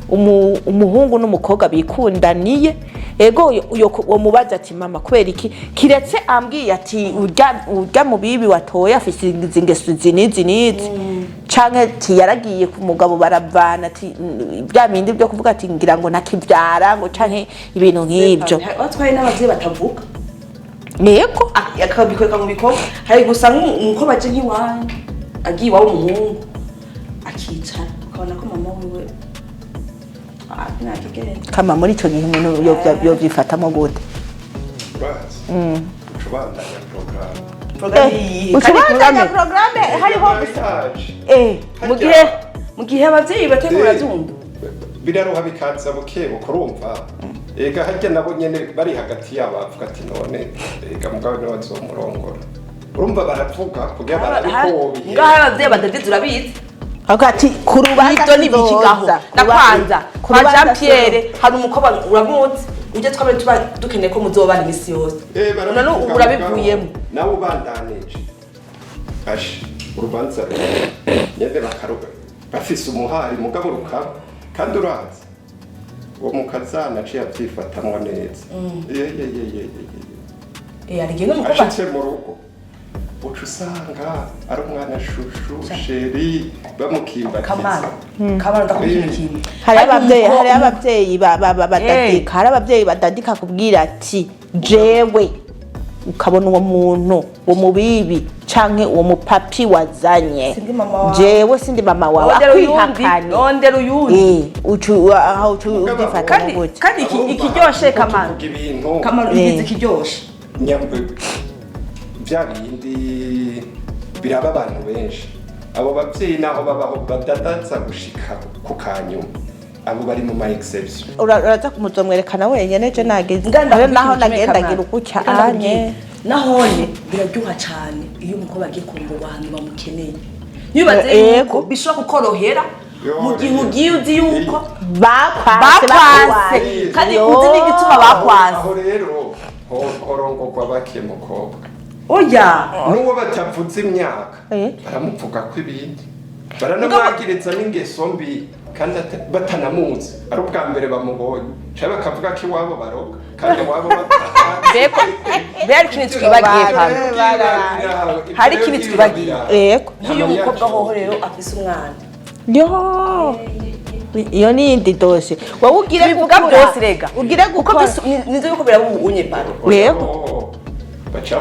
[SPEAKER 1] umuhungu n'umukobwa bikundaniye. Ego, uyo mubaza ati: "Mama, kubera iki?" Kiretse ambwiye ati: Urya mu bibi watoye afise izi ngeso izi n'izi n'izi," canke ati: "Yaragiye ku mugabo baravana," ati bya bindi byo kuvuga ati: "Ngira ngo nakivyara," ngo canke ibintu nk'ibyo.
[SPEAKER 2] Batwaye n'abavyeyi batavuga.
[SPEAKER 1] Yego.
[SPEAKER 2] Akabikoreka mu bikorwa. Hari gusa nk'umukobwa aje nk'iwanyu, agiye iwabo umuhungu akicara, ukabona ko mama wiwe ntakigenda.
[SPEAKER 1] Kama muri ico gihe umuntu yovyifatamo gute?
[SPEAKER 3] Urazi uca Ucubandanya porogaramu.
[SPEAKER 2] Porogaramu iyi
[SPEAKER 1] Uca
[SPEAKER 2] kandi
[SPEAKER 1] ubandanya
[SPEAKER 2] porogaramu
[SPEAKER 1] porogaramu hariho
[SPEAKER 3] Mariage.
[SPEAKER 2] Mu gihe abavyeyi bategura zumva.
[SPEAKER 3] Biraruha bikaza buke buke, urumva ega harya nabo nyene bari hagati yabo bavuga ati: "None ega mugabo niwe azomurongora." Urumva baravuga kugira barabe ko wobihe.
[SPEAKER 2] Ngaho abavyeyi badadize, urabizi.
[SPEAKER 1] Avuga ati ku rubanza
[SPEAKER 2] Ibyo ni ibikigaho
[SPEAKER 1] tuzoza.
[SPEAKER 2] na kwanza
[SPEAKER 1] Ku
[SPEAKER 2] kwa
[SPEAKER 1] rubanza
[SPEAKER 2] Jean Pierre hari umukobwa uramuzi ujye twame tuba dukeneye ko muzobana imisi yose.
[SPEAKER 3] Barabivuga.
[SPEAKER 2] None ubu urabivuyemo.
[SPEAKER 3] Mugabo, nawe ubandanije ashe urubanza nyene bakaruga bafise umuhari, mugabo rukaba kandi urazi uwo mukazana aciye avyifatamwo neza. Ye, ye, ye, ye, ye, ye.
[SPEAKER 2] Hari igihe n'umukobwa
[SPEAKER 3] Ashitse mu rugo uca usanga ari umwana chouchou, chéri, bamukimbatiza.
[SPEAKER 2] Kamana, Kamana, ndakubwira ikintu.
[SPEAKER 1] Hari abavyeyi,
[SPEAKER 2] umukobwa-
[SPEAKER 1] hari abavyeyi badadika, hari abavyeyi badadika kubwira ati jewe ukabona uwo muntu, uwo mubibi canke uwo mupapi wazanye,
[SPEAKER 2] Sindi mama wawe.
[SPEAKER 1] jewe sindi mama wawe.
[SPEAKER 2] Rondera uyundi.
[SPEAKER 1] Akwihakane.
[SPEAKER 2] Rondera uyundi.
[SPEAKER 1] Ucu aho ucu
[SPEAKER 3] Mugabo-
[SPEAKER 1] ugifata
[SPEAKER 2] Kandi
[SPEAKER 1] gute?
[SPEAKER 2] kandi ikiryoshe, Kamana,
[SPEAKER 3] tuvuga ibintu
[SPEAKER 2] Kamana, ubizi ikiryoshe.
[SPEAKER 3] Nyabwe bya bindi biraba abantu benshi, abo bavyeyi naho babaho badadaza gushika ku kanyuma, abo bari mu ma exception.
[SPEAKER 1] Uraza kumuzomwerekana wenyene, je nageze
[SPEAKER 2] Nganda
[SPEAKER 1] habe naho
[SPEAKER 2] kubwira ikintu kimwe,
[SPEAKER 1] nagendagira
[SPEAKER 2] Kamana.
[SPEAKER 1] ukutya
[SPEAKER 2] Nganda
[SPEAKER 1] anye.
[SPEAKER 2] kubwira. Nahone biraryoha cane iyo umukobwa agiye kurongorwa ahantu bamukeneye, nibaze yuko bishobora kukorohera mu gihe ugiye uzi yuko
[SPEAKER 1] Bakwanse.
[SPEAKER 2] bakwanse, kandi uzi n'igituma bakwanse.
[SPEAKER 3] Aho rero horongorwa bake mukobwa.
[SPEAKER 2] Oya.
[SPEAKER 3] N'uwo batavuze imyaka baramuvuga ko ibindi, baranamwagiriza n'ingeso mbi kandi batanamuzi, ari ubwa mbere bamubonye, cyangwa bakavuga ko iwabo baroga kandi iwabo batahazi.
[SPEAKER 2] Mbeko mbere ikintu twibagiye pano, hari ikintu twibagiye.
[SPEAKER 1] Yego.
[SPEAKER 2] Nk'iyo umukobwa hoho rero afise umwana.
[SPEAKER 1] Yo, iyo ni iyindi dosiye, wowe ugire
[SPEAKER 2] Tubivuga
[SPEAKER 1] gukura.
[SPEAKER 2] byose rega.
[SPEAKER 1] Ugire
[SPEAKER 2] Kuko
[SPEAKER 1] gukora.
[SPEAKER 2] byose nivyo yuko biraba ubunye pano.
[SPEAKER 1] Yego.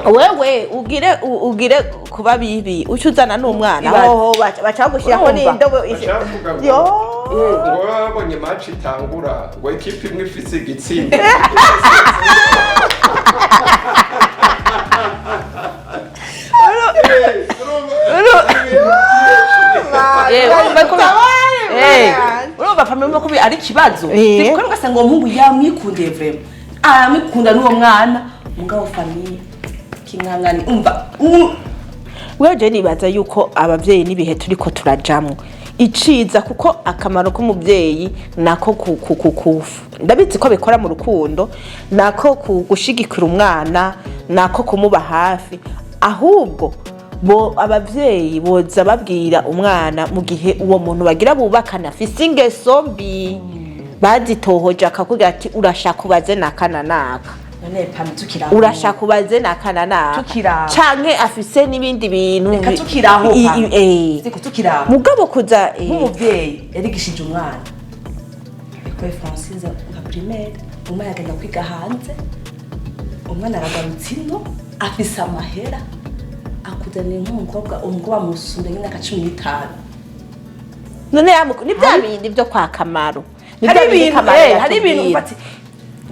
[SPEAKER 1] Wewe ugire ugire kuba bibi, uca uzana n'umwana.
[SPEAKER 2] Ibaze.
[SPEAKER 1] Hoho baca bagushyirako
[SPEAKER 2] Urumva?
[SPEAKER 1] n'indobo.
[SPEAKER 3] Bacavuga ngo
[SPEAKER 1] Yo.
[SPEAKER 3] ngo babonye match itangura ngo ekipe imwe ifise igitsinda.
[SPEAKER 2] Urumva famille, urumva ko ari ikibazo. Kuko ugasanga uwo muhungu yamwikundiye vraiment, aramwikunda n'uwo mwana, mugabo famille kimwangani umva
[SPEAKER 1] Wewe je nibaza yuko abavyeyi n'ibihe turiko turajamwo iciza, kuko akamaro k'umuvyeyi nako ndabizi ko bikora mu rukundo, nako gushigikira umwana, nako kumuba hafi. Ahubwo bo abavyeyi boza babwira umwana mu gihe uwo muntu bagira bubakana afise ingeso mbi bazitohoje, akakubwira ati urashaka ubaze naka na naka.
[SPEAKER 2] None pano tukiraho.
[SPEAKER 1] Urashaka ubaze naka na naka.
[SPEAKER 2] Tukiraho.
[SPEAKER 1] Canke afise n'ibindi bintu.
[SPEAKER 2] Reka tukiraho, pano. Siko tukiraho.
[SPEAKER 1] Mugabo kuza
[SPEAKER 2] Nk'umuvyeyi yarigishije umwana école française nka primaire, umwana agenda kwiga hanze, umwana aragarutse ino afise amahera, akuzaniye nk'umukobwa, umukobwa amusumba nk'imyaka 15.
[SPEAKER 1] None ni bya bindi byo kwa Kamaro, ni
[SPEAKER 2] Hari
[SPEAKER 1] bya bindi
[SPEAKER 2] ibintu
[SPEAKER 1] Kamaro
[SPEAKER 2] hari ibintu
[SPEAKER 1] yatubwira.
[SPEAKER 2] umva ati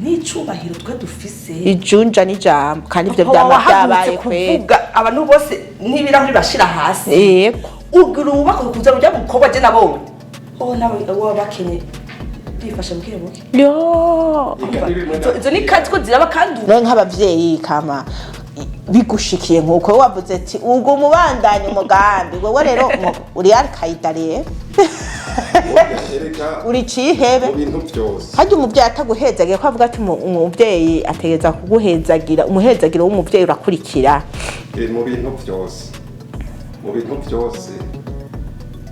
[SPEAKER 2] n'icubahiro twe dufise.
[SPEAKER 1] Ijunja n'ijambo, kandi ibyo
[SPEAKER 2] Papa
[SPEAKER 1] byama
[SPEAKER 2] wahagurutse
[SPEAKER 1] byabaye kweri.
[SPEAKER 2] kuvuga abantu bose n'ibirahuri bashira hasi. Ubwira uwubaka kuza ujya mukobwa je nabonye oh nawe uwo bakenye bifashe buke buke.
[SPEAKER 1] Yo.
[SPEAKER 2] Izo ni kazi ko ziraba kandi
[SPEAKER 1] None nk'abavyeyi kama bigushikiye nk'uko wowe wavuze ati ubwo umubandanya umugambi, wewe rero uri Al-Qaida rero, uri cihebe.
[SPEAKER 3] Mu bintu byose.
[SPEAKER 1] Harya umuvyeyi ataguhezagira, ko avuga ati umuvyeyi ategereza kuguhezagira, umuhezagiro w'umuvyeyi urakurikira.
[SPEAKER 3] Mu bintu byose, mu bintu byose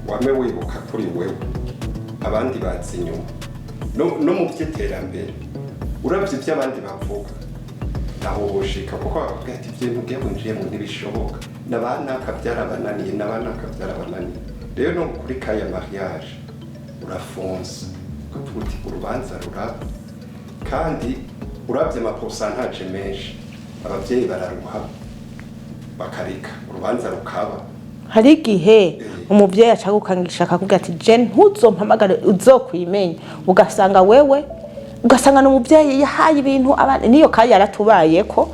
[SPEAKER 3] wame wibuka kuri wewe abandi bazi inyuma, no mu by'iterambere uravye ibyo abandi bavuga naho woshika, kuko bakubwira ati ibyo bintu ugiye winjiyemo ntibishoboka, nabanaka byarabananiye, nabanaka byarabananiye. Rero no kuri kaya mariage urafonsa ukavuga uti urubanza ruraba, kandi uravye ama pourcentage menshi abavyeyi bararuha bakareka urubanza rukaba.
[SPEAKER 1] Hari igihe umuvyeyi aca gukangisha akakubwira ati je ntuzompamagare uzokwimenya, ugasanga wewe Ugasanga ni umubyeyi yahaye ibintu abana. Niyo kayi yaratubaye ko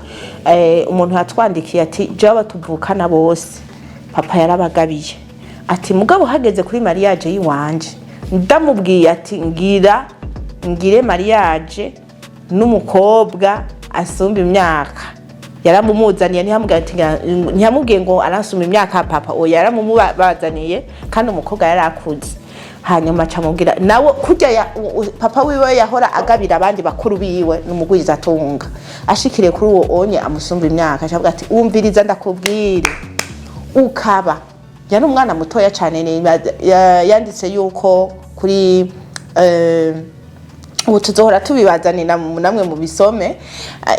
[SPEAKER 1] umuntu yatwandikiye ati: "Jewe tuvukana bose papa yarabagabiye." Ati: "Mugabo hageze kuri mariage yiwanje, ndamubwiye ati ngira ngire mariage n'umukobwa asumba imyaka, yaramumuzaniye." Ntiyamubwiye ati ntiyamubwiye ngo aransumba imyaka papa, oya, yaramumubazaniye kandi umukobwa yari akuze. Hanyuma acamubwira nawe kurya papa wiwe yahora agabira abandi bakuru biwe n'umugwizatunga, ashikiriye kuri uwo onye amusumba imyaka, acavuga ati: "Umviriza ndakubwire." Ukaba yari umwana mutoya cyane, yanditse yuko kuri ubu tuzohora tubibazanira namwe mu bisome.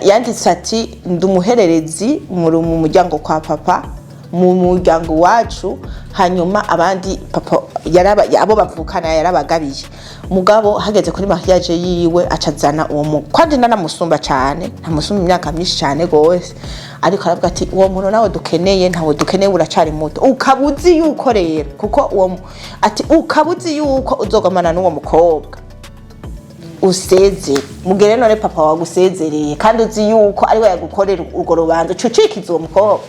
[SPEAKER 1] Yanditse ati: "Ndi umuhererezi mu muryango kwa papa, mu muryango wacu. Hanyuma abandi papa yaraba, abo bavukana yarabagabiye, mugabo hageze kuri mariage yiwe acazana uwo mu kandi nanamusumba cyane, ntamusumba imyaka myinshi cyane gose." Ariko aravuga ati: "Uwo muntu nawe dukeneye, ntawe dukeneye, uracari muto. Ukaba uzi yuko rero kuko uwo ati ukaba uzi yuko uzogomana n'uwo mukobwa, usezere mugere. None papa wagusezereye kandi uzi yuko ariwe yagukorera urwo rubanza, uca ucikiza uwo mukobwa?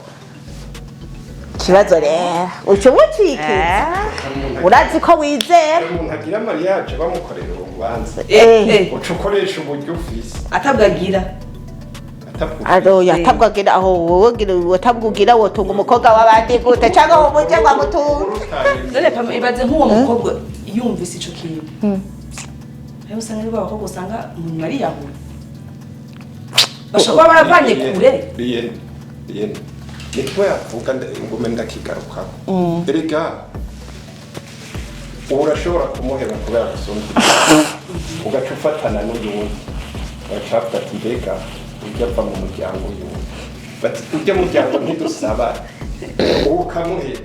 [SPEAKER 1] Ikibazo rero, uca umucikiza, urazi ko wizera."
[SPEAKER 3] Umuntu agira mariage bamukorera urubanza, uca ukoresha uburyo ufise.
[SPEAKER 2] Atabwagira.
[SPEAKER 3] Atabwo.
[SPEAKER 1] Aroya, atabwo agira. Aho wowe atabwo ugira, wotunga umukobwa w'abandi gute? Cyangwa wowe umuryango amutunga?
[SPEAKER 2] None pama, ibaze nk'uwo mukobwa yumvise ico kintu. Ayo usanga nibo abakobwa usanga umuntu ariyahura, bashobora kuba baravanye kure.
[SPEAKER 3] Riyene, riyene, nitwe yavuga ngume ndakigarukako. Erega ubu urashobora kumuheba kubera gusumba, ugaca ufatana n'uyundi, ugaca bavuga ati: "Mbega ujya ava mu muryango uyundi?" Bati: "Ujya muryango ntidusaba." Uwo ukamuheba,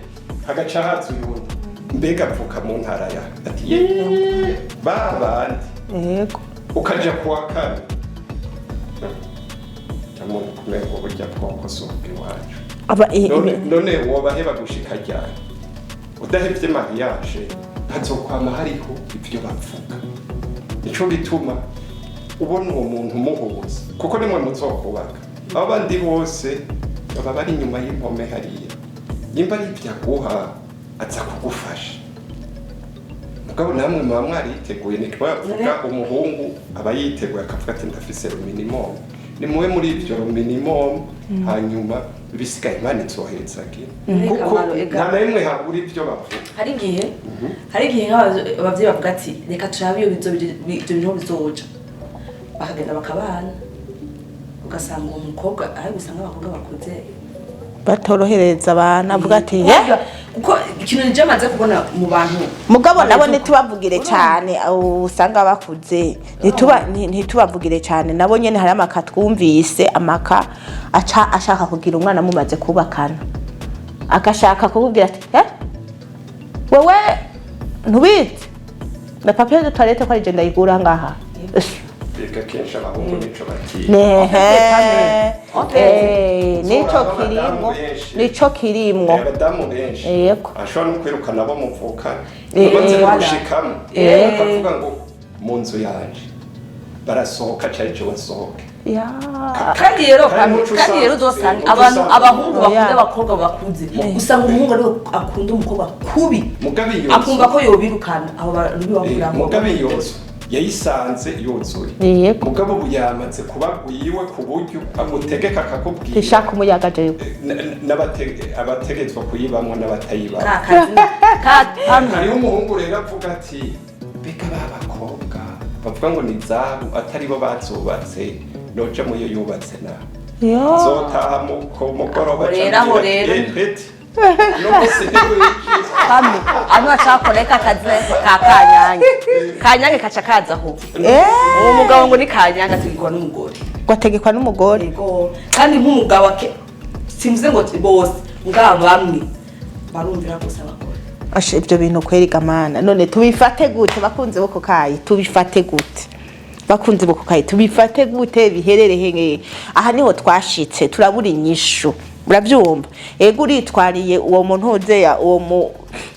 [SPEAKER 3] hagaca haza uyundi: "Mbega avuka mu ntara ya?" Ati: "Yeee, ba bandi." Ukaja kuwa kane, umuntu kumengo burya bwoko si ubw'iwacu.
[SPEAKER 1] Aba
[SPEAKER 3] None none wobaheba gushika ryari? Udahevye mariage, hazokwama hariho ivyo bavuga. Nico gituma ubona uwo muntu umuhuza, kuko nimwe muzokubaka. Abo bandi bose baba bari inyuma y'impome hariya. Nimba ari ivyo aguha, aza kugufasha, mugabo namwe muba mwariteguye. Niko bavuga, umuhungu aba yiteguye, akavuga ati: "Ndafise le minimum." Ni muwe muri ivyo minimum, hanyuma ibisigaye Imana izohezagira, kuko
[SPEAKER 2] Kamaro, ega.
[SPEAKER 3] nta na rimwe habura ivyo bavuga.
[SPEAKER 2] Hari igihe nk'abavyeyi bavuga ati: "Reka turabe iyo ivyo bintu bizoja." Bakagenda bakabana, ugasanga uwo mukobwa, ariko usanga abakobwa bakuze
[SPEAKER 1] batorohereza abantu, avuga ati: "Ye."
[SPEAKER 2] Kuko ikintu nije maze kubona mu bantu
[SPEAKER 1] Mugabo nabo ntitubavugire cyane, abo usanga bakuze, ntitubavugire cyane. Nabo nyene hari amaka twumvise, amaka aca ashaka kugira umwana mumaze kubakana, agashaka kukubwira ati: "Eh, wewe ntubizi na papier de toilette ko ari je ndayigura ngaha?"
[SPEAKER 3] Reka, kenshi abahungu nico batinya.
[SPEAKER 1] Nehe. Nico
[SPEAKER 3] Abadamu
[SPEAKER 1] kirimwo.
[SPEAKER 3] benshi.
[SPEAKER 1] Nico kirimwo.
[SPEAKER 3] Abadamu benshi ashobora no kwirukana abo muvukana umaze kugushikamo, akavuga ngo: "Mu nzu yanje barasohoka, cari je wasohoke."
[SPEAKER 1] Ya.
[SPEAKER 2] Kandi rero
[SPEAKER 3] Kandi muco
[SPEAKER 2] kandi rero
[SPEAKER 3] usanga-
[SPEAKER 2] uzosanga
[SPEAKER 3] muco
[SPEAKER 2] abantu
[SPEAKER 3] usanga-
[SPEAKER 2] abahungu bakunda
[SPEAKER 1] Oya.
[SPEAKER 2] abakobwa bakuze, usanga umuhungu ariwe akunda umukobwa kubi,
[SPEAKER 3] Mugabe iyo nzu
[SPEAKER 2] akumva ko yobirukana abo bantu bibakura.
[SPEAKER 3] Mugabe iyo nzu yayisanze yuzuye, mugabo ubu yamaze kuba wiwe, ku buryo agutegeka, akakubwira
[SPEAKER 1] Ishaka umuyaga jewe.
[SPEAKER 3] Abategetswe kuyibamwo n'abatayibamwo.
[SPEAKER 2] Ka kazi ka pamwe.
[SPEAKER 3] Hariho umuhungu rero avuga ati: "Mbega ba bakobwa bavuga ngo ni izabo, atari bo bazubatse, noja muyo yubatse nawe nzotaha ku mugoroba."
[SPEAKER 2] Rero aho rero.
[SPEAKER 3] Peti no musi ntiwinjiye.
[SPEAKER 2] Pamwe ano acakoreka akazi ka Kanyange, Kanyange kaca kaza aho. Uwo mugabo ngo ni Kanyange, ategekwa n'umugore.
[SPEAKER 1] Gwategekwa n'umugore.
[SPEAKER 2] Yego, kandi nk'umugabo simvuze ngo bose, mugabo bamwe barumvira gusa abagore.
[SPEAKER 1] Asha, ibyo bintu kweri gamana, none tubifate gute bakunze bo kukayi? Tubifate gute bakunze bo kukayi? Tubifate gute? Biherere hehe? Aha niho twashitse, turabura inyishu, urabyumva? Ego, uritwariye uwo muntu uzeya uwo mu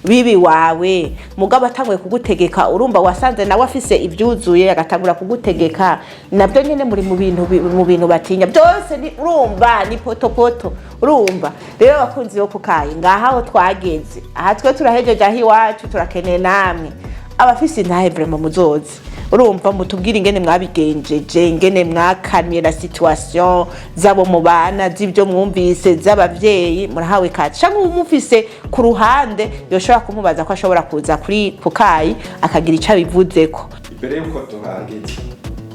[SPEAKER 1] Bibi wawe mugabo atanguye kugutegeka, urumva wasanze nawe afise ibyuzuye, agatangura kugutegeka, nabyo nyine muri mu bintu mu bintu batinya byose. Ni urumva ni potopoto. Urumva rero, abakunzi bo kukayi, ngaha aho twageze aha, twe turahejeje aho iwacu, turakeneye namwe abafise intahe vraiment muzozi, urumva, mutubwire ingene mwabigenjeje, ingene mwakaniye na situation zabo mubana, z'ibyo mwumvise z'abavyeyi. Murahawe kati canke umufise ku ruhande yoshobora kumubaza ko ashobora kuza kuri kukayi akagira ico abivuzeko.
[SPEAKER 3] Imbere y'uko turangiza,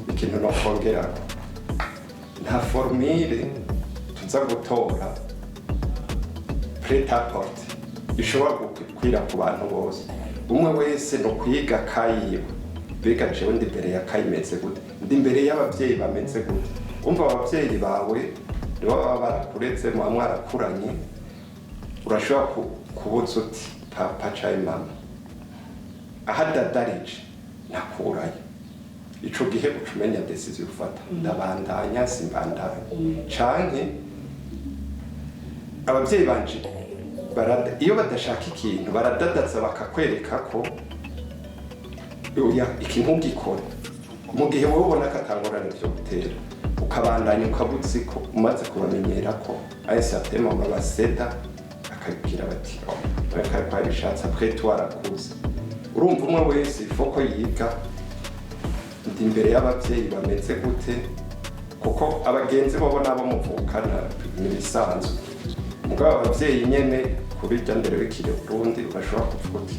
[SPEAKER 3] ikintu nokongerako, nta formule tuza gutora prêt-à-porter ishobora gukwira ku bantu bose. Umwe wese ni ukwiga kayiwe: mbega jewe ndi imbere ya kayimeze gute? Ndi imbere y'abavyeyi bameze gute? Umva, abavyeyi bawe nibo baba barakureze, muba mwarakuranye. Urashobora kubuza uti papa canke mama aho adadarije nakurayo. Ico gihe uca umenya décision ufata: ndabandanya, simbandanya? Canke abavyeyi banje iyo badashaka ikintu baradadaza, bakakwereka ko oya, iki ntugikore, mu gihe wowe ubona ko atangorane vyo gutera, ukabandanya, ukaba uzi ko umaze kubamenyera ko à un certain moment baseda, bakabwira bati: "Oh, reka ko yabishatse, après tout arakuze." Urumva, umwe wese ifo ko yiga: ndi imbere y'abavyeyi bameze gute? Kuko abagenzi bobo nabo muvukana ni ibisanzwe, mugabo abavyeyi nyene kubirya mbere bikiri Burundi, urashobora kuvuga uti: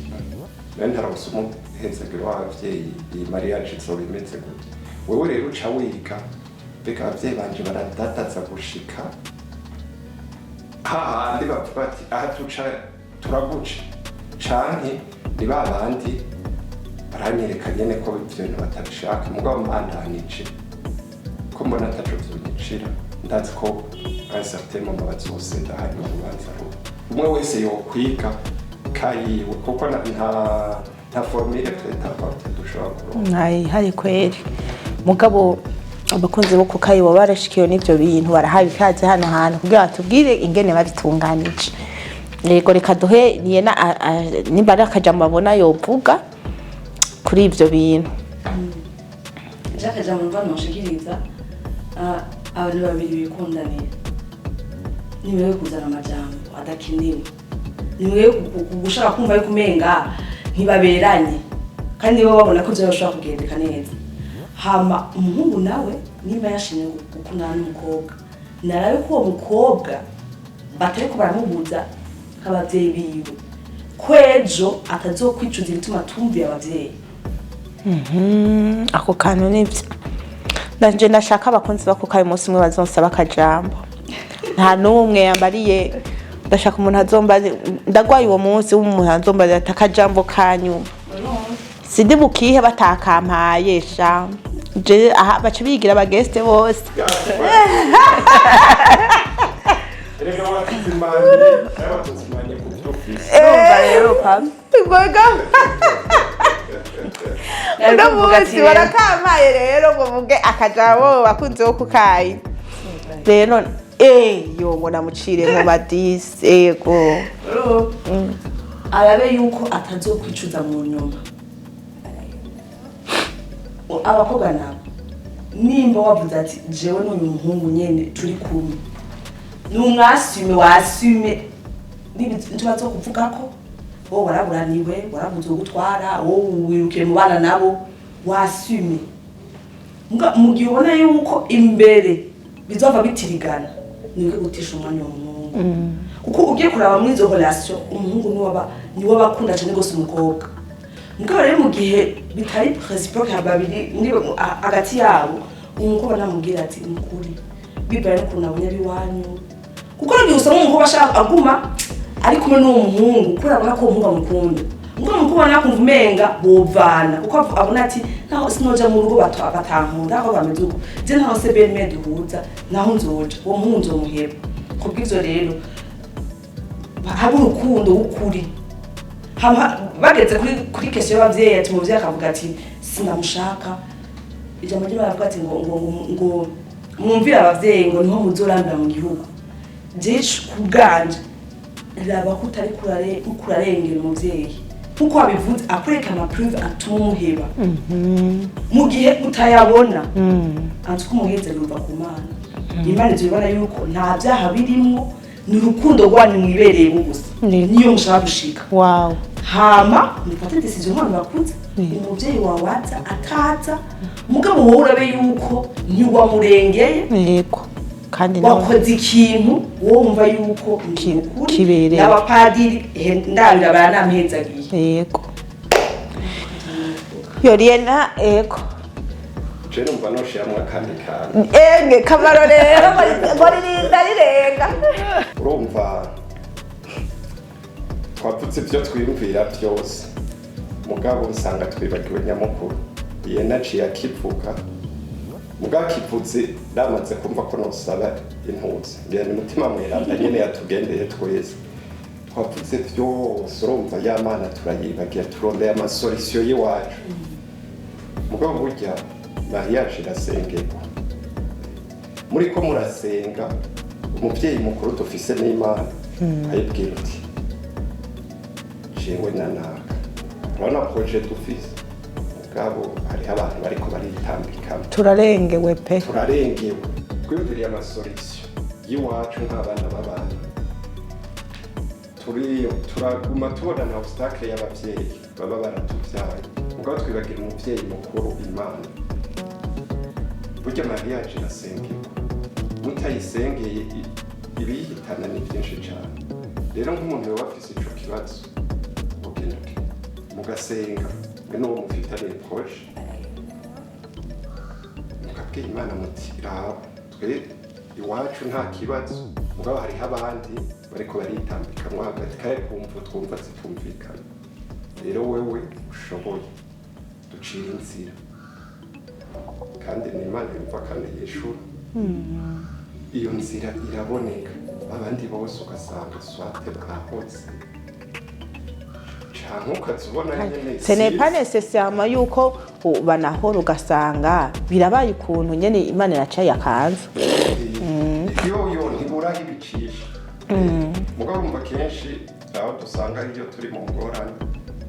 [SPEAKER 3] "Nari ntaronse umuhezagiro w'abavyeyi, iyi mariage izoba imeze gute?" Wewe rero uca wiga: mbega abavyeyi banje baradadaza gushika hahandi bavuga ati aha tuca turaguca, canke ni ba bandi baranyereka nyene ko ivyo bintu batabishaka, mugabo mbandanije ko mbona ataco vyonyicira, ndazi ko un certain moment bazosenda, hanyuma urubanza ruba. Umwe wese yokwiga kayiwe, kuko nta formule prêt-à-porter dushobora kuronka.
[SPEAKER 1] Ntayihari kweri. Mugabo abakunzi bo kukayi baba barashikiwe n'ivyo bintu, barahawe ikaze hano hantu kugira batubwire ingene babitunganije. Yego, reka duhe niyena nimba ari akajambo babona yovuga kuri ivyo bintu.
[SPEAKER 2] Jacques, jambo mva noshikiriza, abantu babiri bikundaniye, niwewe kuzana amajambo adakenewe, niwewe gushaka kumva yuko umenga ntibaberanye, kandi nibo babona ko vyo bashobora kugendeka neza. Hama umuhungu nawe nimba yashimye gukundana n'umukobwa, narabe ko uwo mukobwa batariko baramubuza nk'abavyeyi biwe, ko ejo atazokwicuza ibituma tumviye abavyeyi.
[SPEAKER 1] Ako kantu nivyo. Nanje ndashaka abakunzi bako kayi umunsi umwe bazonsaba akajambo. Nta n'umwe yambariye. Ndashaka umuntu azombaze ndagwaye, uwo munsi w'umuntu azombaze ati akajambo kanyuma sindi bukihe batakampaye sha. Je aha baca bigira abagesite bose.
[SPEAKER 3] Erega watuzimanye, watuzimanye ku byo ufise.
[SPEAKER 2] Urumva rero, papa.
[SPEAKER 1] Ngoga uno munsi barakampaye rero ngo mvuge akajambo, bakunze wo kukayi rero. Yo ngo namucire mu badisi, ego.
[SPEAKER 2] Arabe yuko atazokwicuza mu nyuma. Abakobwa nabo, nimba wavuze ati jewe n'uyu muhungu nyene turi kumwe, numwasume, wasume n'ibintu bazo kuvuga ko wowe waraburaniwe, warabuze gutwara, wowe wirukiye mu bana nabo, wasume. Mu gihe ubona yuko imbere bizova bitirigana, niwe gutisha umwanya uwo muhungu, kuko ugiye kuraba muri izo relation, umuhungu niwe aba akunda cyane gose umukobwa. Mugabo rero mu gihe bitari réciproque babiri muri hagati yabo, umukobwa namubwira ati nukuri bibaye n'ukuntu abonye ari iwanyu, kuko n'igihe usanga umukobwa ashaka aguma ari kumwe n'uwo muhungu kubera abona ko uwo muhungu amukunda, mugabo umukobwa nawe akumva umenga bovana, kuko abona ati naho sinoja mu rugo batankunda, aho bameze uko je ntaho se bene duhuza, naho nzoja uwo muhungu nzomuheba. Kubw'ivyo rero haba urukundo w'ukuri. Hama bageze kuri question y'abavyeyi, ati umuvyeyi akavuga ati sinamushaka, ijambo ry'Imana baravuga ati ngo mwumvire abavyeyi, ngo niho muzorambira mu gihugu. Jewe ku bwanje. Raba ko utari kurarengera umuvyeyi nkuko wabivuze, akwereka ama preuves atuma umuheba. Mu gihe utayabona, anzi ko umuhezero uva ku Mana. Imana izobibona yuko nta byaha birimwo, ni urukundo rwanyu mwibereyemo gusa. Niyo mushaka gushika. Hama mufate décision nk'abantu bakuze. Umuvyeyi wawe aza ataza, mugabo wowe urabe yuko ntiwamurengeye.
[SPEAKER 1] Yego, kandi nawe
[SPEAKER 2] Wakoze ikintu wowe wumva yuko ni ukuri.
[SPEAKER 1] Kibereye.
[SPEAKER 2] N'abapadiri ndabira baranampezagiye.
[SPEAKER 1] Yego, yoriyena, yego.
[SPEAKER 3] Je numva noshiramwo akandi kantu.
[SPEAKER 1] Enge Kamaro rero ngo ririnda rirenga.
[SPEAKER 3] Urumva, twavuze ibyo twiyumvira byose, mugabo usanga twibagiwe nyamukuru. Iyo naciye akivuga, mugabo akivuze namaze kumva ko nosaba impuzu, ngira ni Mutima Mweranda nyene yatugendeye twese. Twavuze byose, urumva ya Mana turayibagira, turondeye ama solutions y'iwacu. Mugabo burya mariage irasengerwa. Muri ko murasenga, umuvyeyi mukuru dufise n'Imana, ayibwira uti: "Jewe na naka, urabona projet dufise, mugabo hariho abantu bariko baritambikamo."
[SPEAKER 1] Turarengewe pe.
[SPEAKER 3] Turarengewe, twiyumviriye ama solutions y'iwacu nk'abana b'abantu, turi turaguma tubona na obstacle y'abavyeyi baba baratuvyaye, mugabo twibagira umuvyeyi mukuru Imana. Burya mariage irasengerwa, mutayisengeye ibiyihitana ni byinshi cyane. Rero nk'umuntu yoba afise ico kibazo, ugenda uti mugasenga mwe n'uwo mufitaniye projet, mukabwira Imana muti: "Raba, twe iwacu nta kibazo, mugabo hariho abandi bariko baritambikamwo hagati, kandi kumva twumva zitumvikana. Rero wewe ushoboye ducira inzira." Kandi ni Imana yumva kandi yishura, iyo nzira iraboneka. Abandi bose ugasanga soit bahotse, canke ukaza ubona nyene.
[SPEAKER 1] Ce n'est pas nécessairement yuko banahora, ugasanga birabaye ukuntu nyene Imana iracaye akanzu.
[SPEAKER 3] Yo ntiburaho ibicisha. Mugabo urumva, kenshi aho dusanga iyo turi mu ngorane,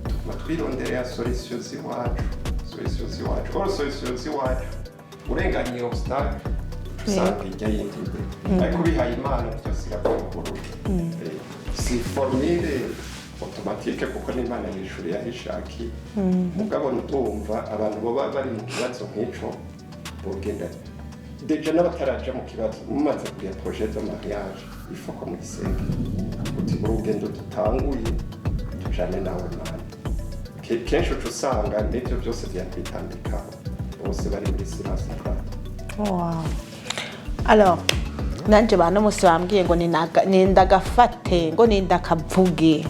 [SPEAKER 3] tuguma twironderera solution z'iwacu, solution z'iwacu. Or solution z'iwacu, urenganye obstacle, usanga ijya yindi imbere. Ariko ubihaye Imana, byose irabyugurura. Si formule automatique, kuko n'Imana yishuriye aho ishakiye. Mugabo ndumva abantu baba bari mu kibazo nk'ico bogenda, déjà n'abataraja mu kibazo, mumaze kugira projet de mariage, il faut ko muyisenge uti: "Urugendo dutanguye, tujane nawe Mana." Kenshi uca usanga n'ivyo byose vyakwitambikaho, bose bari muri silence plate.
[SPEAKER 1] Wow. Alors, nanje bano musi bambwiye ngo nindagafate, ngo nindakavuge.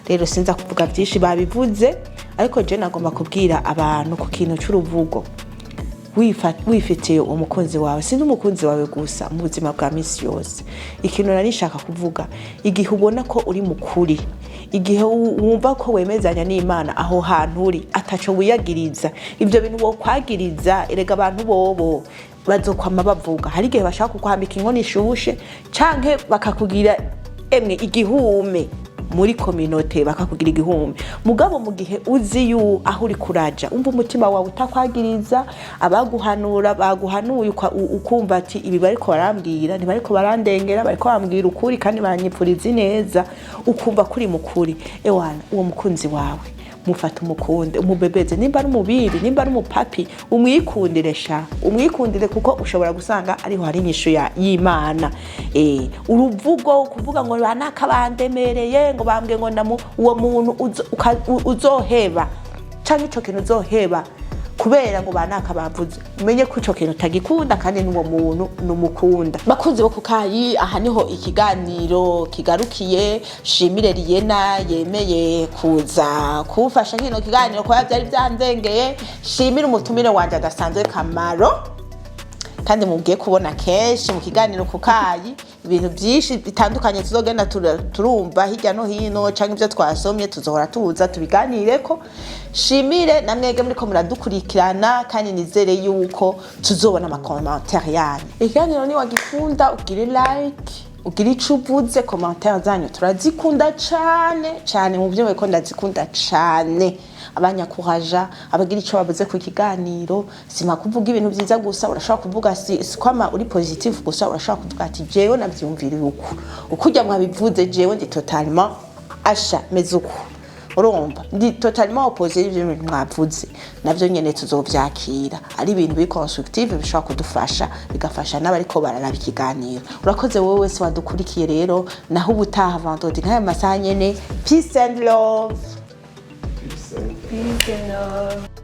[SPEAKER 1] Rero sinza kuvuga byinshi, babivuze, ariko je nagomba kubwira abantu ku kintu cy'uruvugo. Wifitiye umukunzi wawe, si n'umukunzi wawe gusa, mu buzima bwa misi yose. Ikintu nari nshaka kuvuga, igihe ubona ko uri mukuri, igihe wumva ko wemezanya n'Imana aho hantu uri, ataco wiyagiriza, ibyo bintu wokwagiriza, erega abantu bobo bazokwama bavuga. Hari igihe bashaka kukwambika inkono ishushe, canke bakakugira emwe igihume muri communauté, bakakugira igihume. Mugabo mu gihe uzi yu aho uri kuraja, umva umutima wawe utakwagiriza, abaguhanura baguhanuye, ukumva ati: "Ibi bariko barambwira ntibariko barandengera, bariko bambwira ukuri kandi baranyipfuriza ineza", ukumva kuri mukuri, ewana, uwo mukunzi wawe mufata, umukunde, umubebeze. Nimba ari umubiri, nimba ari umupapi, umwikundire sha, umwikundire, kuko ushobora gusanga ariho hari inyishu y'Imana. Uruvugo kuvuga ngo banaka bandemereye, ngo bambwe ngo ndamu, uwo muntu uzoheba canke ico kintu uzoheba kubera ngo banaka bavuze, umenye ko ico kintu utagikunda kandi n'uwo muntu numukunda. Bakunzi bo kukayi, aha niho ikiganiro kigarukiye. Shimire Riyena yemeye kuza kumfasha kino kiganiro kuba byari byanzengeye. Shimire umutumire wanje adasanzwe Kamaro, kandi mugiye kubona kenshi mu kiganiro kukayi. Ibintu byinshi bitandukanye tuzogenda turumva hirya no hino, canke ibyo twasomye, tuzohora tuza tubiganireko. Shimire na mwege muriko muradukurikirana, kandi nizere yuko tuzobona ama commentaires yanyu. Ikiganiro ni wagikunda, ugire like. Ugira ico uvuze, commentaire zanyu turazikunda cane cane, mu byo ko ndazikunda cane. Abanyakuraja, abagira ico bavuze ku kiganiro, sima kuvuga ibintu vyiza gusa, urashobora kuvuga si kwama uri positive gusa, urashobora kuvuga ati: "Jewe navyumviriye uku, ukurya mwabivuze, jewe ndi totalement asha meze uku, urumva ndi totalement opposé y'ivyo bintu mwavuze." Navyo nyene tuzovyakira, ari ibintu biri constructive, bishobora kudufasha, bigafasha n'abariko bararaba ikiganiro. Urakoze wowe wese wadukurikiye rero. Naho ubutaha, vendredi nk'aya masaha nyene. Peace and love.
[SPEAKER 3] Peace and
[SPEAKER 2] Peace and love.